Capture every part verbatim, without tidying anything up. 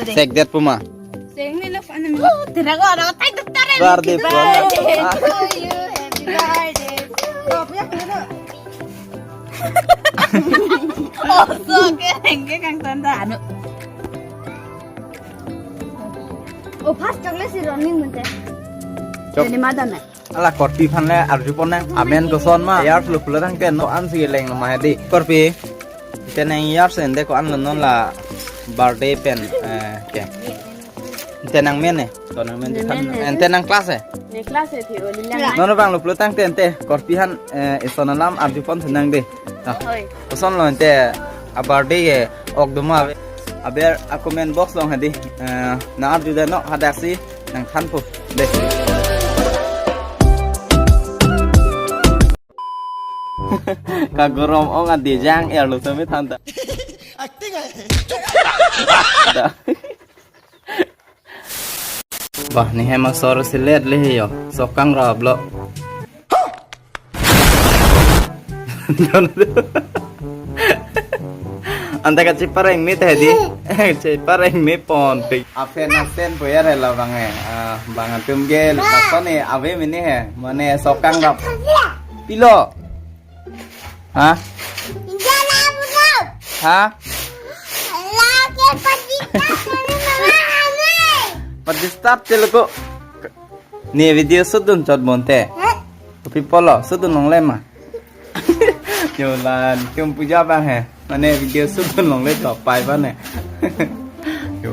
Sek det puma. Seng ni lo, ano mo? Tira ko, ano, tay, tay, tay, Birthday birthday puma. To you, happy birthday. Kopi ako na. Oh, so, kereng ke kang tanda, ano. Oh, first chocolate si Ronnie mante. Chok. Jadi madam na. Ala korpi aphan le arjupon nang amen koson ma. Yar lo pulo tangte non ansi leng lo ma di. Korpi. Te nang yar sen de ko-an lo non la birthday pen, eh, ke. Te nang men ne. To nang men Ne di than. men ne. Ente nang class eh. Ne class eh thi oli lang. Non bang lo pulo tangte ente korpi aphan, eh, ison alam arjupon si nang de. Ah. Hoi. Koson lo ente a birthday ke ok duma aber a comment box along hadi, eh, nang arju de no hadaksi nangthanpo de. Kagorom ong adi jang er lo tumi thanta. Acting ae. Da. Bah, ne hem asor si let le he yo. Sok kangrap lo. Anta kachepareng me te di. Chepareng me pon pe. Afen asen po yar la bang eh. Ah, bang atum ke la pa ne ave mene he. Mane sok kangrap. Pilo. Ha? India la bulo. Ha? La ke padista kami mama ane. Padista te lo ko. Ne video shoot dun chot bonte. Hah? Kopi pulo shoot dun longle ma. Yo la, tum puja bang he. Mane video shoot dun longle to pai ba ne. Yo.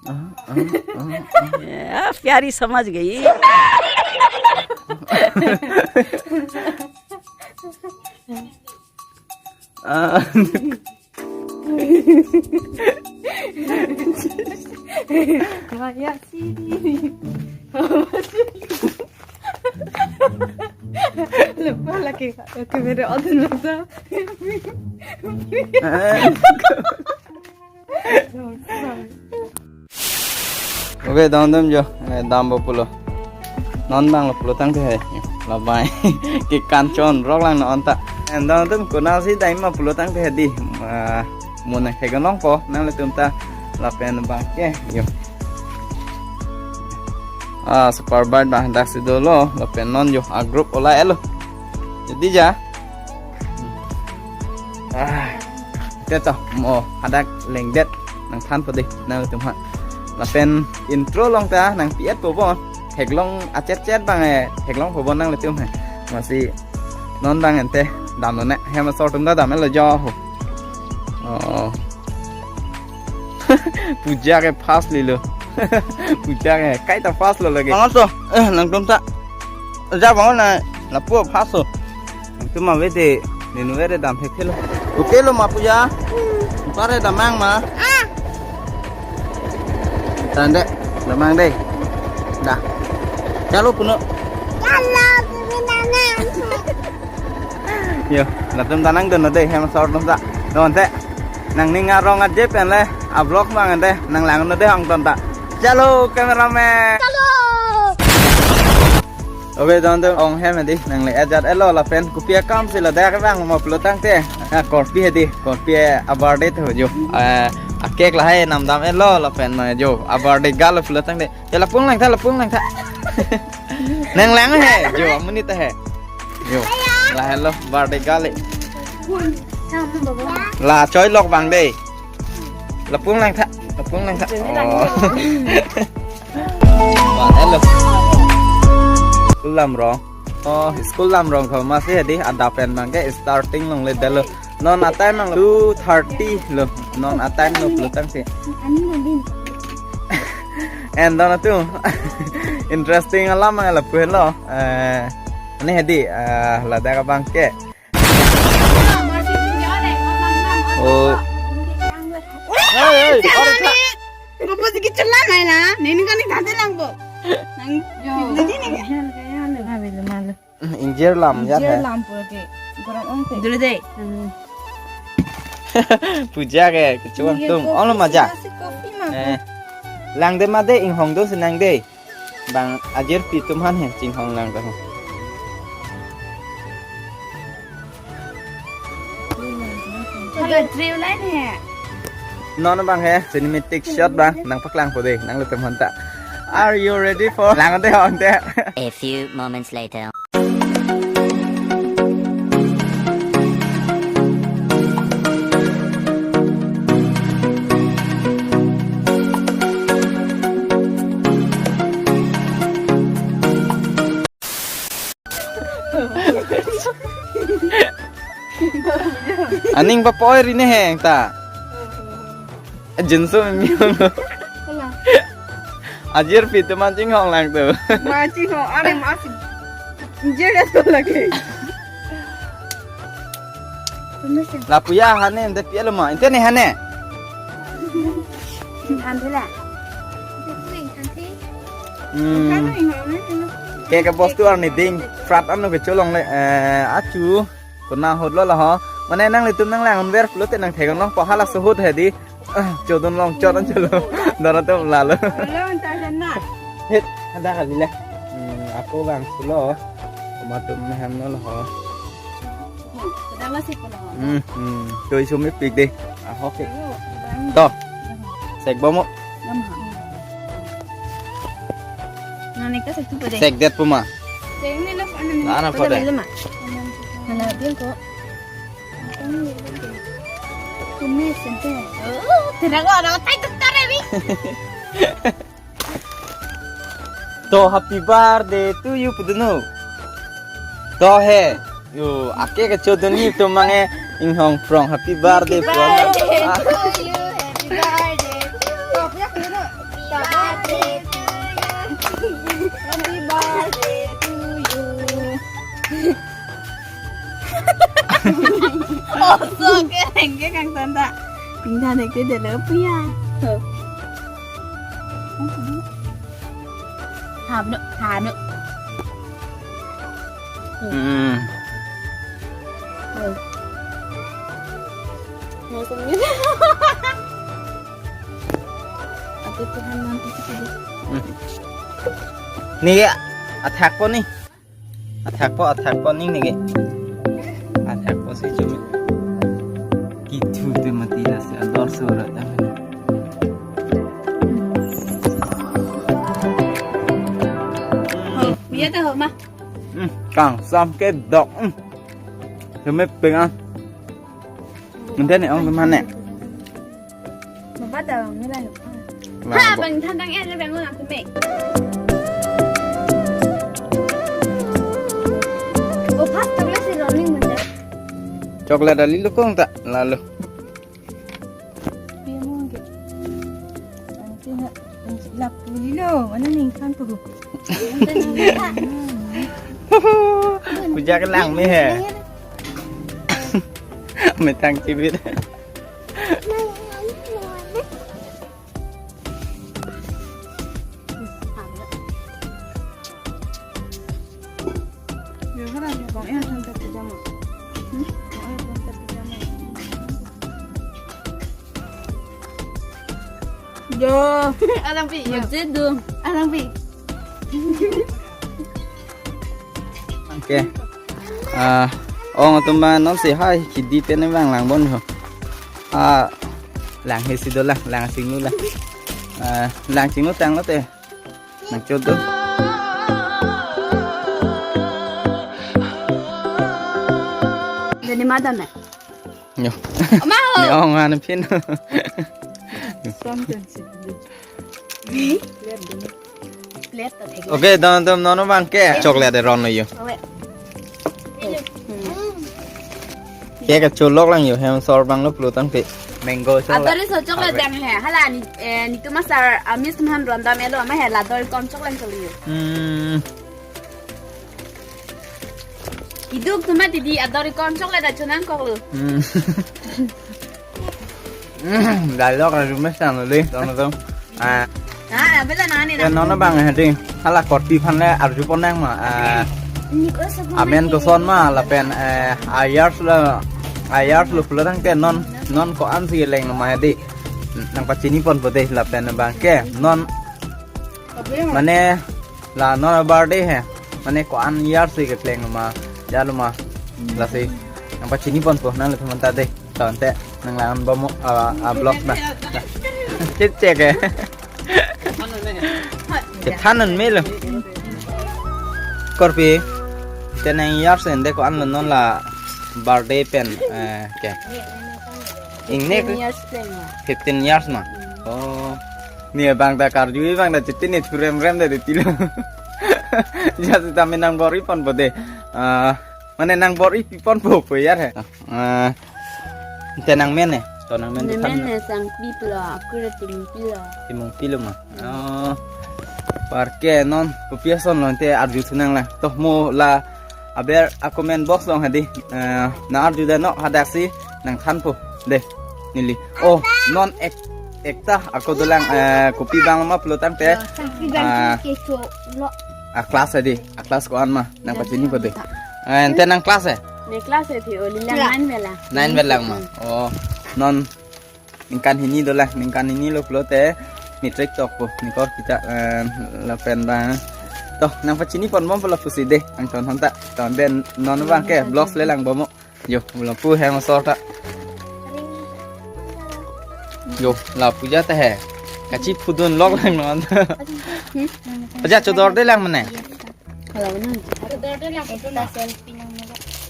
Ah, ah, ah, ah. Ya, pyari samajh gayi. Ah. Maya sini. Lupa lagi kamera on dulu. Okay, don dum jo, eh, dampo pulo. Non bang lo pulo tangte he. Labai. Ke kanchon rok lang non ta. Eh, don dum konasi dai ma pulo tangte he di. Ah, mo nang theklongpo, nanglitum ta lapen bang ke. Yo. Ah, super bike bang daksi dolo, lapen non yo a group ola elo. Jadi ja. Ah, te to mo hadak lengdet nangthanpo de nanglitum ha. Lapen intro along ta nangpi-etpo bon. Theklong achet chet bang eh, theklongpo bon nanglitum he. Masi non bang ente damlo ne. Hem asor atum ta dam-et lo jo ho. Oh. Puja ke first lilo. Puja ke kaita first lo lagi. Bang aso, eh, nangtum ta. Ja bang na, lapu first lo. Nangtum ave de, nenu ave de dam thekthelo. Okay lo ma puja. Pare damnang ma. Tande, damnang de. Da. Chalo puno. Chalo, puno damnang. Yo, latum ta nangdun de, hem asor atum ta. Donte. Nangning arong aje pen le, a vlog bang ente, nanglang de ong ton ta. Chalo, cameraman. Chalo. Okay, don dum ong hem hedi, nangle ajat elo lapen kopi akam si ladak bang ma pulo tangte. Ah, korpi hedi, korpi a birthday to jo. Ah, a cake lahai namdam elo lapen ma jo. A birthday gal pulo tangte. Ya lapung lang ta, lapung lang ta. Nanglang he, jo, amonit ta he. Jo, lahelo, birthday gal le. La choi lok bang de. Lapung lang ta, lapung lang ta. Oh. Wah, helo. School lam rong. Oh, school lam rong tho masi hedi adap pen bang ke starting longle detlo. Non a time ang two thirty lo. Non a time lo pulo tangte. And don atum. Interesting alam ang lapu helo. Eh, ani hedi, eh, ladak abang ke. Oh. Hey, hey, hey. Kopo si kichula mai na. Nini kani thate lang po. Nang, nini ke. Ingjir lam ya. Ingjir lam pura ke. Gorong ong te. Dulu deh. Puja ke, kecuang tum. Olo maja. Kopi ma. Eh. Lang de ma de, inghong do sinang de. Bang ajirpi atum aphan he, chinghong lang ta. Good dream line he. Non abang he, cinematic shot abang, nangpaklangpo dei, nanglitum aphanta. Are you ready for? Lang dei ho ante. A few moments later. Aning papoi ri ne he ta. Jinso mi mi lo. Hala. Ajir pi tu mancing hong lang tu. Mancing hong, are masih. Injir tu lagi. Permission. Lapu ya hane, ante pi lo ma. Ante ne hane. Ante la. Hmm. Kan ini hong ne. Ke ke bostu arni ding. Frat anu kecholong le, eh, achu. Konat ahut lo la ho. Mane nanglitum nanglang-un ver pulote nangtheklongpo, halaso ahut he dei. Ah, chodun long chot an cholo. Dara tum lalo. Lo, anta sana. Het, ada kali le. Hmm, ako bang sulo. Komat atum me hem lo ho. Sedang masih pulang. Hmm, hmm. Toi sumit pik dei. Ah, oke. Ayo, bang. To. Sek bo mo. Lam ha. Nani ka sek tu pa dei. Sek det pu ma. Sek ni lo, ano ni? Nana pa dei. Lama. Mana dia ko. Tumi sente. Oh, tira ko ada tai tu tare ni. To happy birthday to you pu dunu. To he. Yo, ake kechodun ni tu mange inghong prong happy birthday pu. Happy birthday to you, happy birthday. To, punya kena. Happy birthday to you. Happy birthday to you. Oh, so ke hengke kang tanta. Pinggan hengke dele punya. Tuh. Ham no, ham no. Hmm. Tuh. Langsung gitu. Aku Tuhan nanti kita deh. Hmm. Nih ya, athak po nih. Athak po, athak po ning neke. Athak po si chumi. Kithu te mati la si ador surat amen. Ho, biya ta ho ma. Hmm, kang sam ke dok. Hmm. Chumi pengan. Ngendet ne ong kemana? Bapak dah ngelai. Ha, bang than tang eh, bang ulang keme. Oh, pas tu lah si running benda. Chocolate ali lukong ta lalo. Dia mau ke. Nanti nak lap dulu lo, mana ning kan tu. Puja kelang me he. Metang cibit. Yo. Alang pi, yo. Masih dong. Alang pi. Oke. Ah, ong atum abang non si hai kidi pen abang lang bon ho. Ah, lang he si do lang, lang chinglu lang. Ah, lang chinglu tanglo te. Nang chodo. Jadi madam eh? Yo. Ama ho. Ni ong an pin. Something sih. Plate ta thek. Oke, dam dam non abang ke chocolate ron lo yo. Oke. Ke kecholok lang yo, hem sor abang lo pulo tangte. Mango chocolate. Ador iso chocolate dang he. Hala ni, eh, nitum asar amis teman ron dam elo ama he la ador kom chocolate choli yo. Hmm. Iduk tuma didi ador ikon chocolate achu nangkok lo. Hmm. Hmm, dialogue aru mes tang lo le, tong tong. Ah. Ah, bela nani ya, na. Non abang hadi. Hala korti aphan le arju pon nang ma. Ah. Amen koson ma lapen, eh, ayars lo, ayars lo pulo tangte non, non ko-an si leng ma hadi. Nangpachini ponpo dei lapen abang ke non mane la non birthday he. Mane ko-an year si kepleng lo ma, ja lo ma. Lasi nangpachini ponpo nanglitum aphanta dei. Tangte. Nang lang bom, ah, ah, vlog na. Cek cek eh. Cek than non melo. Korpi. Tenang yar sen de ko-an lo non la birthday pen, eh, ke. Ingne fifteen years plan ma. Fifteen years ma. Oh. Ni abang ta karju abang ta chiti ni thurem rem de tilo. Jasi tame nang bor-i ponpo de. Ah, mane nang bor-i ponpo po yar he. Ah, tenang men ne. To nang men ne than men na. Ne sang pi plo, aku ra timung pilo. Timung pilo ma. Oh. Parke non kopi ason lo te arju thunang la. To mo la aber a comment box along hadi. Eh, nang arju de no hadak si nang thanpo de. Neli. Oh, non ek ekta ako dolang, eh, kopi abang ma pulo tangte. Sang pi abang ah, kecho lo. A class hadi, a class ko-an ma nang pachini po de. Eh, ante nang class eh? Ne class eh thi o lilang. Ya. Nine bela. Nine bela ma. Oh, non ningkan hini dolang, ningkan hini lo pulote matric tokpo, ni korpi ta, eh, lapen ba. To, nang pachini pon bompo lapusi de, angton hanta. Ton den non abang ke, vlogs le lang bom. Yo, lapu hem asor ta. Yo, lapu ja ta he. Kachi phudun lok lang non. Aja chodor de lang mane. Kalau non.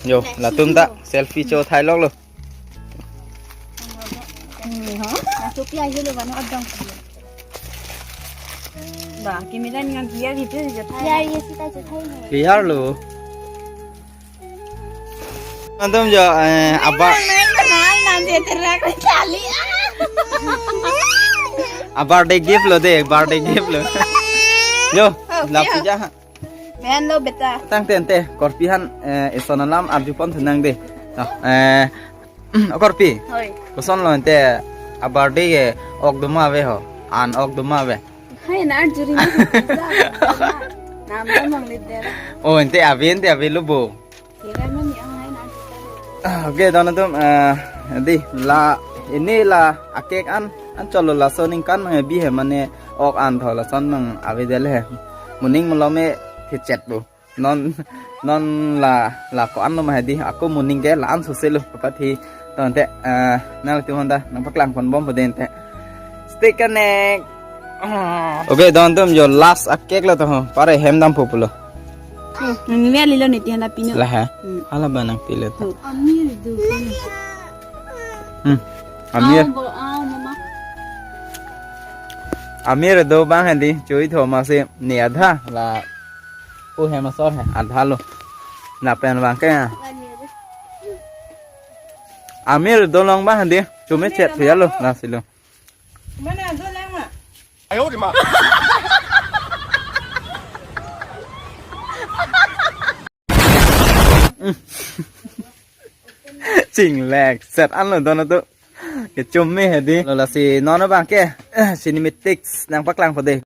Yo, latum ta selfie cho thai lok lo. Hmm, ha? Nang chopi ahi lo bano adang. Ba, kimi dan ngan clear gitu aja thai. Clear ye sita aja thai. Clear lo. Antum jo, eh, abar. Nang, nang, nang, nang, dia terak kali. Ah. A birthday gift lo de, birthday gift lo. Yo, oh, lapu ja ha. Main lo beta. Tangte ante, korpi han, eh, eson alam arju pon thunang de. Nah, eh, oh, korpi. Hoi. Koson lo ante a birthday ke ok do ma ave ho. An ok do ma ave. Hai na arju ri na. Nam nam mang lip de. Oh, ante ave, ante ave lo bo. Kira man yang hai na arju. Ah, oke, don atum, eh, di la ini la a cake an, an cholo laso ningkan, eh, bi he mane ok an tho lason nang ave del he. Moning malom e thichet bo. Non, non la, la ko-an lo ma hadi, ako moning ke la-an sose lo, papathi. Tangte, eh, nang tu honda, nang paklang pon bompo de ante. Stay connect. Ah. Oke, don atum jo last a cake lo to ho, pare hem dampo pulo. Hmm, nang ave lilo niti handa pino. Lah ha? Hmm. Hala ba nang pilo to. Hmm. Amir do. Hmm. Amir. Au, bo, au, mama. Amir do bang hadi, chui tho ma si ni adha la. Oh, hem asor he, adha lo. Lapen abang ke. Amir do long bang hadi, chumi chet thia lo, la si lo. Mana do lang ma? Ayo di ma. Chinglek, set an lo don atum. Kechumi hadi. Lo lasi non abang ke, eh, cinematics nang paklang po de.